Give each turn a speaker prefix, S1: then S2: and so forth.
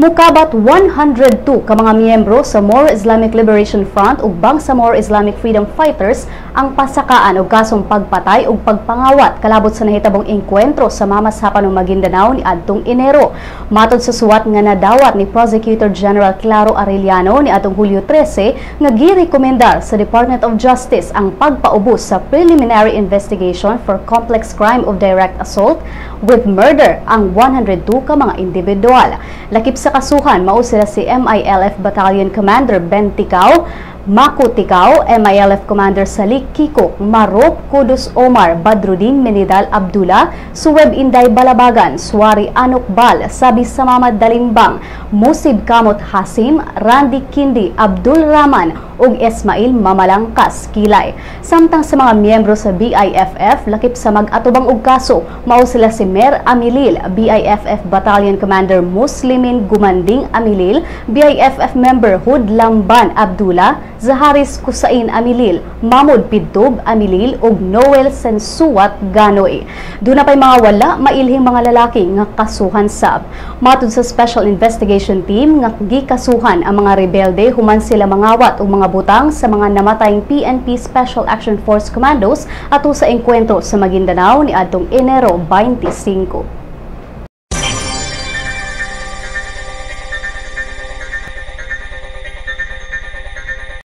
S1: Mukabat 102 ka mga miyembro sa Moro Islamic Liberation Front ug Bangsamoro Islamic Freedom Fighters ang pasakaan og kasong pagpatay ug pagpangawat kalabot sa nahitabong engkwentro sa Mamasapano, Maguindanao ni adtong Enero. Matod sa suwat nga nadawat ni Prosecutor General Claro Arellano ni atong Hulyo 13 nga girekomendar sa Department of Justice ang pagpaubos sa preliminary investigation for complex crime of direct assault with murder ang 102 ka mga individual. Lakip sa kasuhan mao sila si MILF Battalion Commander Ben Ticao, Mako Ticao, MILF Commander Salik Kiko, Marop Kudus Omar, Badruddin Menidal Abdullah, Suweb Inday Balabagan, Suwari Anukbal, Sabi Samamad Dalimbang, Musib Kamot Hasim, Randy Kindi, Abdul Rahman ug Ismail Mamalangkas Kilay. Samtang sa mga miyembro sa BIFF lakip sa mag-atubang og kaso, mao sila si Mer Amilil, BIFF Battalion Commander Muslimin Gumanding Amilil, BIFF member Hud Lamban Abdullah, Zaharis Kusain Amilil, Mahmud Pidtub Amilil ug Noel Sensuat Ganoy. Duna pay mga wala mailhing mga lalaki nga kasuhan sab. Matud sa Special Investigation Team nga gikasuhan ang mga rebelde human sila mangawat og mga butang sa mga namatayng PNP Special Action Force Commandos ato sa engkwentro sa Maguindanao ni adtong Enero 25.